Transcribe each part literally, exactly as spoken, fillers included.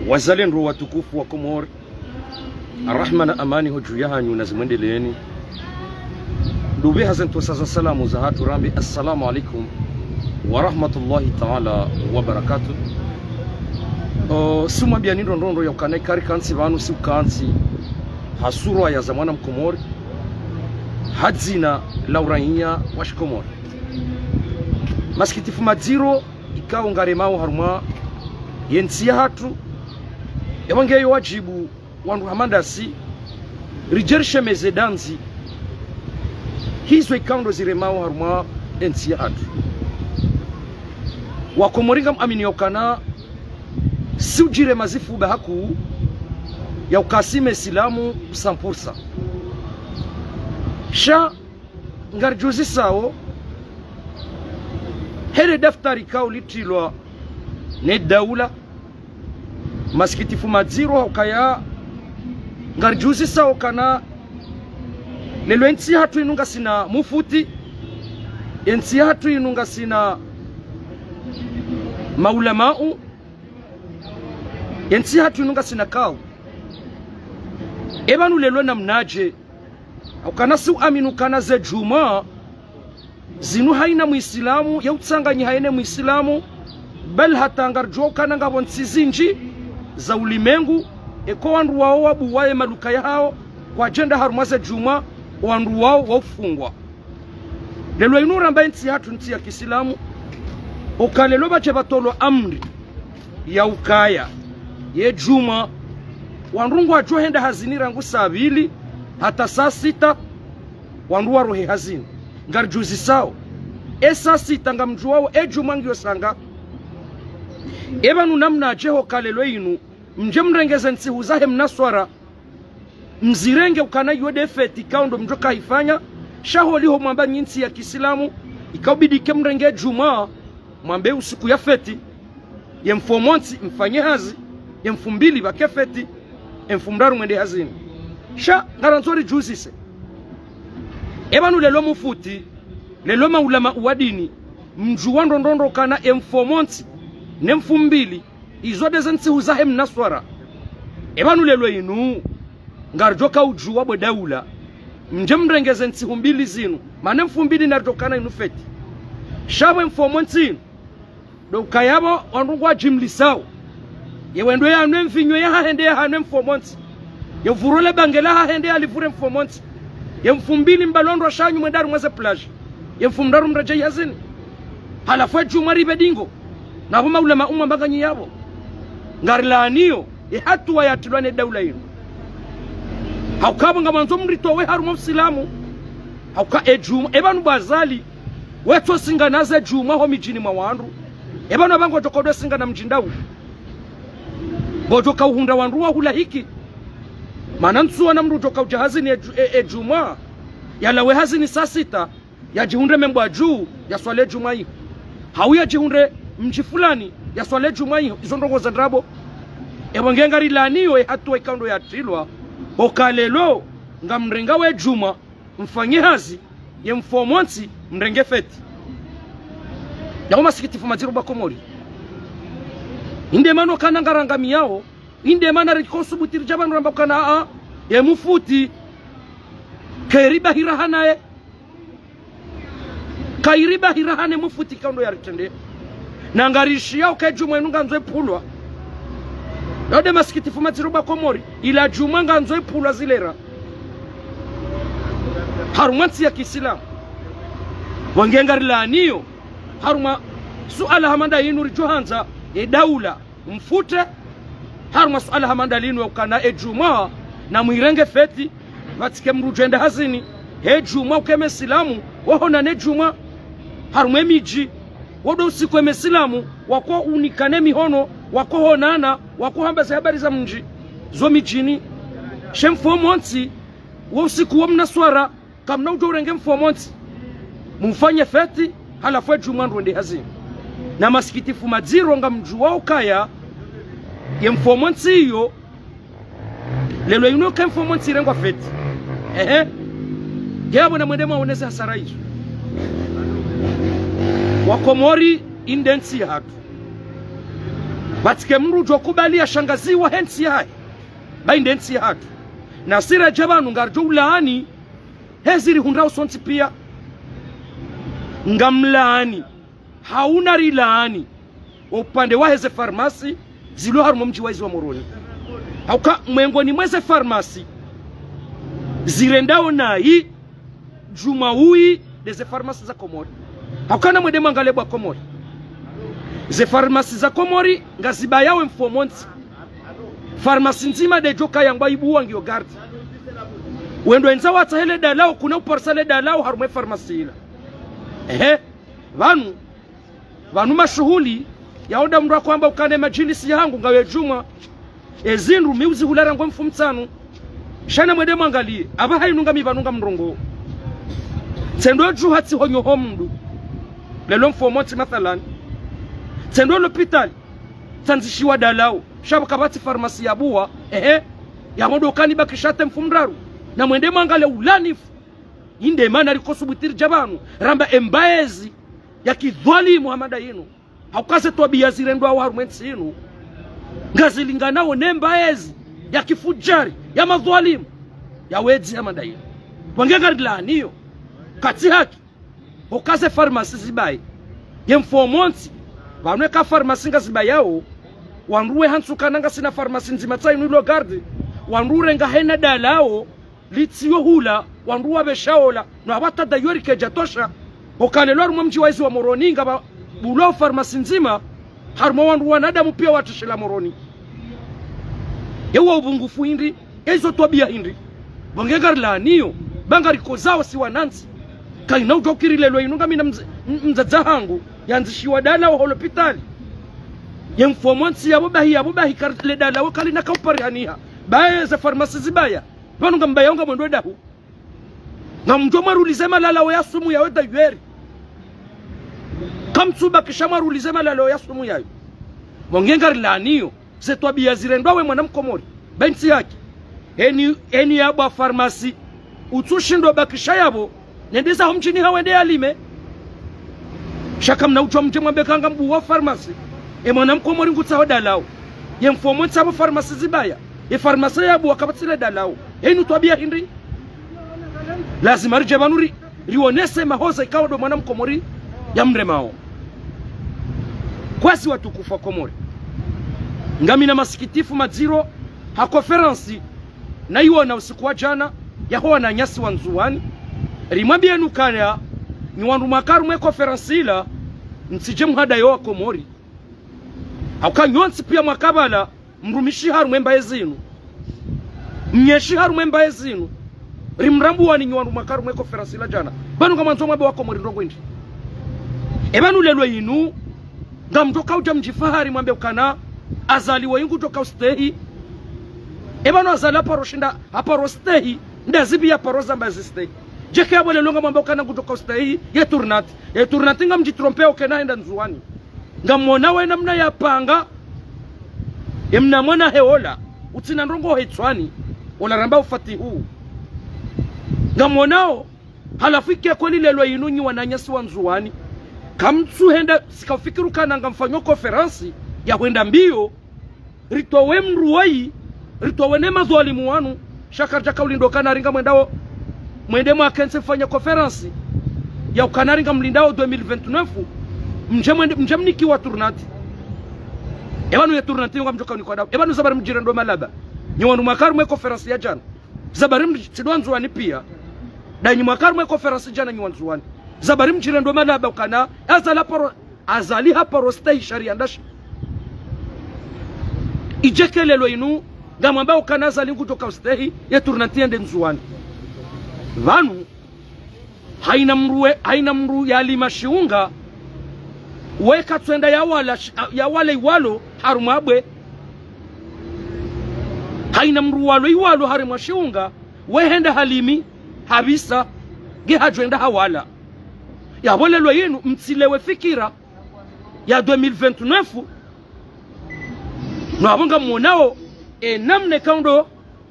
Wazalendo watukufu wa Komori, rahma na amani ho juu yahanyu na zimwendeleeni. Ndupvi haze ntsontsa za salamu zahatru rambe, assalamu alaikum wa rahmatullahi ta'ala wa barakatuh. O, tsimwambiani ndrongoo ndrongoo ya ukana ikao rikantsi pvanu tsi ukantsi ha sura ya za mwana Mkomori, ha dzina la uraiya wa Shikomori. Masikitifu madziro ikao ngaremao harumwa ye ntsi yahatru, yapvo ngeyo wajibu wandru hama ndasi ridje rishemeze dandzi hizo ikao ndo ziremao harumwa ye ntsi yahatru. Wakomori ngamwamini ya ukana tsi udjirema zifuba hakuu ya ukaya si mesilamu cent pour cent. Sha ngaridjuzisao hele daftari ikao litrilwa ne daula. Masikitifu madziro ha ukaya ngaridjuzisao ukana leo ye ntsi yahatru inu ngasina mufti, ye ntsi yahatru inu ngasina maulamau, ye ntsi yahatru inu ngasina kadhi. Epvanu leo namnadje, ha ukana tsi uamini ukana ze djumwa zinu haina mwisilamu, ye utsanganyiha yene mwisilamu, bali hata ngaridjuao ukana ngapvo ntsi zindji za ulimengu, eka wandru wao wabuwa ye maduka yahao, kwadjenda harumwa ze djumwa, wandru wao waufungwa. Leo inu ramba ye ntsi yahatru ntsi ya kisilamu, uka leo pvadje pvatolwa amri ya ukaya ye djumwa wandru ngwadjo henda hazini rangu saa mbili hata saa sita, wandru warohe hazini. Ngaridjuzisao, e saa sita ngamdjuwao e djumwa ngiyo saa nga? Epvanu namnadje ho uka leo inu mdje mrenge ze ntsihu zahe mnaswara, mzirenge ukana iyo nde feti ikao ndo mdjo kaifanya? Sha holiho mwamba nyi ntsi ya kisilamu, ikao bidi ke mrenge djumwa, mwambe usiku ya feti, ye mfumontsi mfanye hazi, ye mfumbili pvwake feti, ye mfumraru mwende hazini. Sha ngarandzo ridjuzise, epvanu leo mufti, leo maulamau wa dini, mdjuwa ndrongoo ndrongoo ukana ye mfumontsi ne mfumbili izo nde ze ntsihu zahe mnaswara. Epvanu leo inu ngaridjo kaudjuwa bo daula, mdje mrenge ze ntsihu mbili zinu, mana mfumbili naridjo kana inu feti. Sha pvo mfumontsi inu ndo ukaya pvo wandru ngwadjimlisao, ye wendo yanwe mvinyo yahahe nde yahanwe mfumontsi, ye uvuro le bange lahahe nde yalivure mfumontsi, ye mfumbili mbalondo shanyu mwende harumwa ze plage, ye mfumraru mredjeyi hazini. Halafu e djumwa ripve dingo, na pvo maulamau mwamba nganyi yapvo? Ngarilaaniyo ye hatuwa yatrilwa ne daula inu. Ha uka pvo ngamwandzo mritowe harumwa usilamu. Ha uka e djumwa, epvanu bo Azali, wetso singana ze djumwa ho midjini mwa wandru. Epvanu apva ngodjo kaudjo singana mdji ndawu, ngodjo kauhundra wandru wahulahiki. Mana ntsuwona mndru udjo kaudja hazini e dju-, e, e djumwa, yalawe hazini saa sita, yadjihundre Membwadjuu yaswali e djumwa iho, hau yadjihundre mdji fulani yaswali e djumwa iho. Izo ndrongoo za ndrabo. Epvo nge ngarilaaniyo ye hatuwa ikao ndo yatrilwa, uka leo ngamrengao e djumwa mfanye hazi, ye mfumontsi mrenge feti. Yapvo masikitifu madziro bo Wakomori. Inde mana ukana ngarangamiyao, inde mana rikosubuti ridja pvanu ramba ukana aa, ye mufti kairibahira hanaye. Kairibahira hane mufti ikao ndo yaritrende. Na ngarishiyao uka e djumwa inu ngandzo ipvulwa. Yo nde masikitifu madziro bo Wakomori, ila djumwa ngandzo ipvulwa zilera harumwa ntsi ya kisilamu. Pvo nge ngarilaaniyo harumwa suala hama nda inu ridjo handza ye daula mfute harumwa suala hama nda linu ya ukana e djumwa namwirenge feti, pvatsike mndru udjo enda hazini. He djumwa uka e mesilamu wahonane djumwa harumwa e midji. Wo ndo usiku e mesilamu wako unikane mihono, wako honana, wako hamba ze habari za mdji zo midjini. She mfumontsi, wo usiku wo mnaswara, kamna udjo urenge mfumontsi mumfanye feti, halafu e djumwa ndru wende hazini. Na masikitifu madziro ngamdjuwao ukaya ye mfumontsi iyo, leo inu uka e mfumontsi irengwa feti. Ehe. Ngiyapvo namwende mwaoneze hasara izo. Wakomori, inde ntsi yahatru. Pvatsike mndru udjo kubali yashangaziwa he ntsi yahe. Ba inde ntsi yahatru. Na sira dja pvanu ngaridjo ulaani, hezi rihundrao sontsi pia. Ngamlaani. Hauna rilaani. Upande waheze farmasi zilo harumwa mdji wa ezi wa Moroni. Hauka mwengoni mweze farmasi zirendao nayi, djumwa uyi, ndeze farmasi za Komori. Hauka namwende mwangalie bo Wakomori. Ze farmasi za Komori ngazibayao mfumontsi. Farmasi ndzima ndedjo kaya ngwa ibuwa ngiyo garde. Wendo wendza watsahe le dalao, kuna uparisa le dalao harumwa e farmasi ila. Ehe. Pvanu, pvanu mashuhuli, yaonda mndru akoamba ukana e madjilisi yahangu ngayo djumwa. Ezindru mi uzihula rangu mfumontsanu. Sha namwende mwangalie, apvaha inu ngami pvanu ngamrongoo. Tsendo dju hatsi honyoho mndru. Leo mfumontsi mathalani. Tsendo lopitali, tsandzishiwa dalao. Sha pvo kapvatsi farmasi yabuwa, ehe. Yapvo ndo kani bakisha te mfumoraru. Namwende mwangalie ulaanifu. Inde mana rikosubuti ridja pvanu, ramba e mbaezi ya kidhwalimu hama nda inu. Hauka ze twabiya zirendwao harumwa entsi inu ngazilinganao ne mbaezi ya kifudjari, ya madhwalimu, ya wedzi hama nda inu. Pvo nge ngarilaaniyo. Katsi haki. Hauka ze farmasi zibaye. Ye mfumontsi, pvanu eka farmasi ngazibayao, wandru we hantsu kana ngasina farmasi ndzima tsa inu ilo garde, wandru urenga hena dalao, litsiyo hula, wandru wapvesha ola, no apvata dayori kedja tosha. Hauka leo harumwa mdji wa ezi wa Moroni ngapvabulwao farmasi ndzima, harumwa wandru wanadamu pia watrishila Moroni. Ewa upvungufu hindri, ezo twabiya hindri. Pvo nge ngarilaaniyo, ba ngarikozao si wanantsi. Kaina udjo kiri leo inu ngamina mdz-, m-, mdzadze hangu, yandzishiwa dalao ho lopitali. Ye mfumontsi yapvo bahi, yapvo bahi kari-, le dalao kalina kauparihaniha. Baye ze farmasi zibaya. Pvanu ngambayao ngamwendo dahu. Ngamdjo mwarulize malalao ya sumu yayo dayori. Kamtsubakisha mwarulize malalao ya sumu yayo. Pvo nge ngarilaaniyo, ze twabiya zirendwao we mwana Mkomori. Ba ntsi yake. Eni, eni yabwa farmasi. Utsushindo bakisha yapvo. Nende zaho mdjini hawe nde yalime. Sha kamna udjwa mdje mwambe ka ngambuwa farmasi. E mwana Mkomori ngutsaho dalao. Ye mfumontsi yapvo farmasi zibaya. E farmasi yabuwa kapvatsi le dalao. Enu twabiya hindri. Lazima ridje pvanu ri, rionese mahoza ikao ndo mwana Mkomori yamremao. Kwezi watukufu wa Komori. Ngamina masikitifu madziro ha konferansi nayiwona usiku wa djana, yaho wananyasi wa Ndzuwani. Rimwambiyeni ukaya, nyi wandru mwaka harumwa e konferansi ila, mtsidje mhadaye Wakomori. Hauka nyontsi pia mwaka pvala, mrumishi harumwa e mbaezi inu. Mnyeshi harumwa e mbaezi inu. Rimrambuwani nyi wandru mwaka harumwa e konferansi ila djana. Pvanu ngamwandzo mwambe Wakomori ndrongo hindri. E pvanu leo inu, ngamdjo kaudja mdjifahari mwambe ukana, Azali woyi ngudjo kaustehi. E pvanu Azali haparo shinda, haparo stehi, nda zipi yaparo zamba zistehi. Djeke yapvo leo ngamwamba ukana ngudjo kaustehi, ye tournante. Ye tournante ngamdjitrompeo kena henda Ndzuwani. Ngamwonao e namna yapanga, e mna mwana he ola, utsina ndrongo hitswani, ola ramba ufatihu. Ngamwonao, halafu ike kweli leo inu nyi wananyasi wa Ndzuwani. Kamtsuhenda, tsikaufikiri ukana ngamfanyo konferansi, ya hwenda mbiyo, ritowe mndru woyi, ritowe ne madhwalimu wanu, sha karidja kaulindo kana ringa mwendao, mwende mwakentsi mfanye konferansi, ya ukana ringa mlindao deux mille vingt-neuf, mdje mwende, mdje mnikiwa tournante. E pvanu ye tournante yo ngamdjo kaunikwa dahu. E pvanu zabari mdjirendo malaba. Nyi wandru mwaka harumwa e konferansi ya djana. Zabari mdji, tsi ndo wa Ndzuwani pia. Nda nyi mwaka harumwa e konferansi djana nyi wa Ndzuwani. Zabari mdjirendo malaba ukana, Azali haparo, Azali haparo stehi sharia ndashi. Idjeke leo inu, ngamwamba ukana Azali ngudjo kaustehi, ye tournante yende Ndzuwani. Pvanu, haina mndru we, haina mndru yalima shiunga, we katsuhenda yawala shi-, yawala iwalo harumwa bwe. Haina mndru walo iwalo harumwa shiunga, we henda halimi, habisa, nge hadjwenda hawala. Yapvo leo inu, mtsilewe fikira, ya deux mille vingt-neuf, no apvo ngamwonao, e namna ikao ndo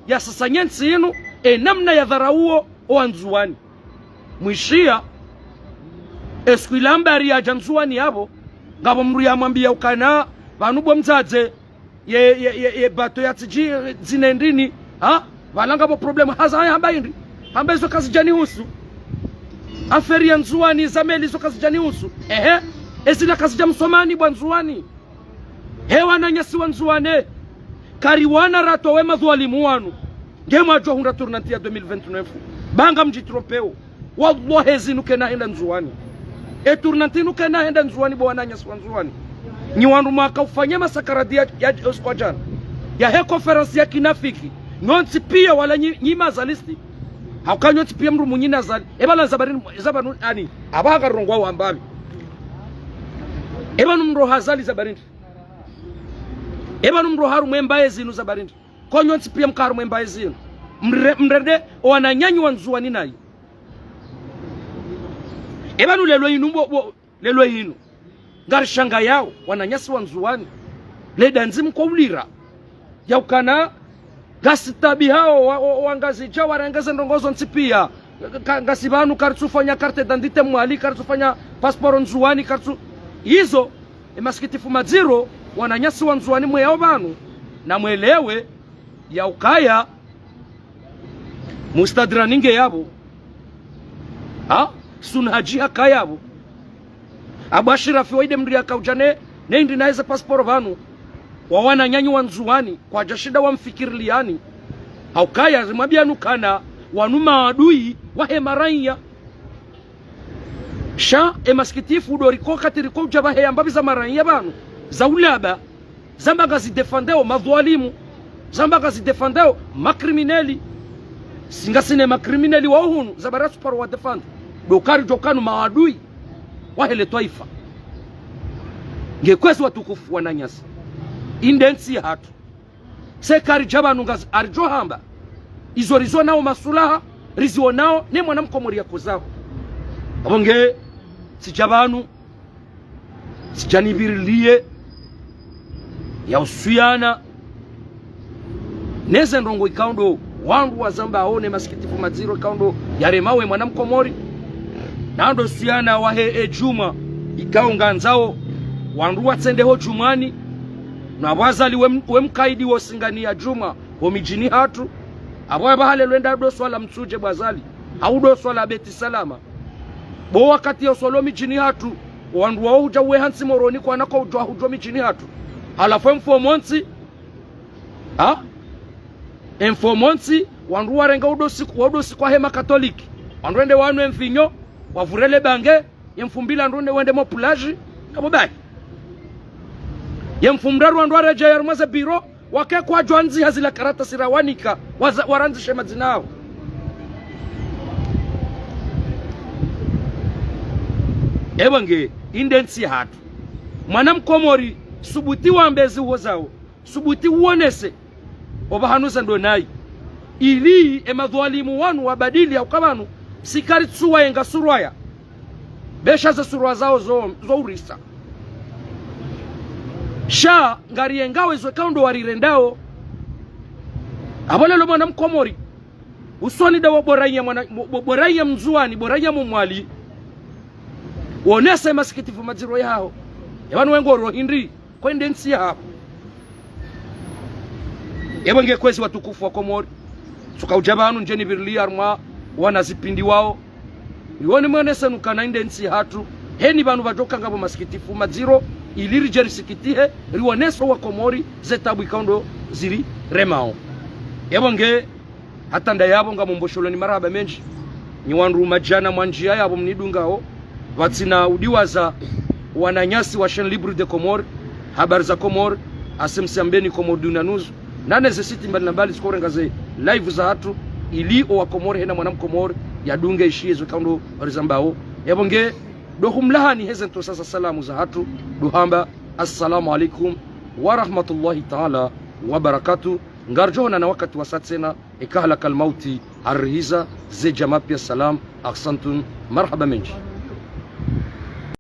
yasasanya entsi inu, e namna yadharauo o Wandzuwani. Mwishiya, est-ce que ila mbari yadja Ndzuwani yapvo, ngapvo mndru yamwambiya ukana, pvanu bo mdzadze, ye, ye, ye, ye bato ya tsidji, dzine ndrini, ha? Pvala ngapvo problème, haza haya hamba hindri? Hamba izo kazidjanihusu. Affaire ya Ndzuwani, za meli izo kazidjanihusu. Ehe, ezila kazidja msomani bo Wandzuwani. He wananyasi wa Ndzuwani, kari wana ratowe madhwalimu wanu. Nge mwadjuwa hundra tournante ya deux mille vingt-neuf. Ba ngamdjitrompeo. Wallahi ezinu kena henda Ndzuwani. E tournante inu kena henda Ndzuwani bo wananyasi wa Ndzuwani. Nyi wandru mwaka ufanya masakaradi ya, ya, ya usiku wa djana. Yahe conférence ya kinafiki. Nyontsi piya wala nyi, nyi mazalisti. Hauka nyontsi piya mndru munyi nazali. Eba la zabarini, zabarinu ani. Aba hakarongowa wambapvi. Eba nu mndru hazali zabarini. Eba nu mndru harumwa embaye zinu zabarindi. Ko nyontsi piya mka harumwa embaye zinu. Mre-, mrende, owananyanyu wa Ndzuwani nayi. Eba nu lelo inu bo, bo, lelo inu. Ngarishangayao, wananyasi wa Ndzuwani. Leda ndzimu kwa ulira. Ya ukana, ngasi tabi hao, wa, wa, wa Ngazidja, warenge ze ndrongo zontsi piya. Ka, ngasi pvanu, karitsufanya carte d'identité Mwali, karitsufanya passeport Ndzuwani, karitsu. Izo, e masikitifu madziro, wananyasi wa Ndzuwani mweyao pvanu, na mwelewe, ya ukaya, Mustadra ninge yapvo. Ha? Sun Hadji haka yapvo. Abu Ashirafi wayi nde mndru yakaudja ne, ne hindri naye ze passeport pvanu. Wa wananyanyu wa Ndzuwani, kwadjashinda wamfikiriliani. Haukaya, rimwambiyanu ukana, wanu maadui, wahe maraiya. Sha, e masikitifu, ndo riko wakati riko udja pvahe ya mbapvi za maraiya pvanu, za ulaba, zamba ngazidefandeo madhwalimu, zamba ngazidefandeo makrimineli. Si ngasi ne makrimineli wa uhunu, zamba ratsuparo wadefandi. Ndo karidjo ukana nu maadui, wahe le twaifa. Nge kwezi watukufu wananyasi. Inde ntsi yahatru. Se karidja pvanu ngazi aridjo hamba. Izo rizionao masulaha, rizionao ne mwana mkomori yakozaho. Apvo nge, tsidja pvanu, tsidja nipviriliye, ya usuyana, neze ndrongo ikao ndo, wandru wazambao ne masikitifu madziro ikao ndo, yaremao e mwana mkomori, na ndo usuyana wahe e djumwa, ikao ngandzao, wandru watsende ho djumwani, na pvwazali we m-, we mkaidi wo singani ya djumwa, ho midjini hatru. Apvo ya pvahale lwenda ndo swala Mtsudje Bwazali, hau ndo swala Beti Salama. Bo wakati ya uswalo midjini hatru, wandru wao udja uwe hantsi Moroni kwana kwa udjwa hudjwa midjini hatru. Halafu e mfumontsi, ha? E mfumontsi, wandru warenge udo siku, wado siku wahe makatoliki. Wandru wende wanwe mvinyo, wavurele bange, ye mfumbili wandru wende, wende mo plage, kabo bahi. Ye mfumdraru wandru waredjeyi harumwa ze biro, wake kwadjwa ndziha zila karatasi rawanika, waza-, warandzishe madzina yao. Ewa nge, inde ntsi yahatru. Mwana mkomori, subuti wambe ezi uwo zao, subuti uonese, opvahanu ze ndo nayi. Ili, e madhwalimu wanu wabadili ya uka pvanu, si karitsuwayenga surwaya. Be sha ze surwa zao zo, zo urisa. Sha, ngariyengao ezo ikao ndo warirendao. Apvo lelo mwana mkomori. Usoni nda wo bo raiya mwana, bo, bo, bo raiya Mndzuwani, bo raiya Mmwali. Wonese masikitifu madziro yaho. E pvanu wengo ro hindri. Kwende ntsi yaho. Ewe nge kwezi watukufu wa Komori. Tsuka udja pvanu ndje nipvirilie harumwa wana zipindi wao. Riwone mwonese nukana inde ntsi yahatru. Heni pvanu pvadjoka ngapvo masikitifu madziro. Ili ridje risikitihe. Riwonese wa Komori ze tabu ikao ndo ziriremao. Ewe nge hata nda yapvo ngamumbosholo ni marahaba mendji. Nyi wandru madjana mwa ndziya yapvo mnidungao. Pvatsina udiwaza wananyasi wa Chaîne Libre de Comores, Habari za Comores, A C M C Ambeni, Comores Dunia News, nane ze site mbali na mbali zikorenga ze live zahatru, ili owa Komori hena mwana Mkomori yadunge ishiye zo ikao ndo rizambao. Yapvo nge, ndo humlahani heze ntrosa za salamu zahatru, ndo hamba, Assalamu alaikum wa rahmatullahi ta'ala wa barakatuh. Ngaridjo onana wakati wasa tsena, eka halakal mauti, harihiza, ze djamaa piya salam, ahsantum, marahaba mendji.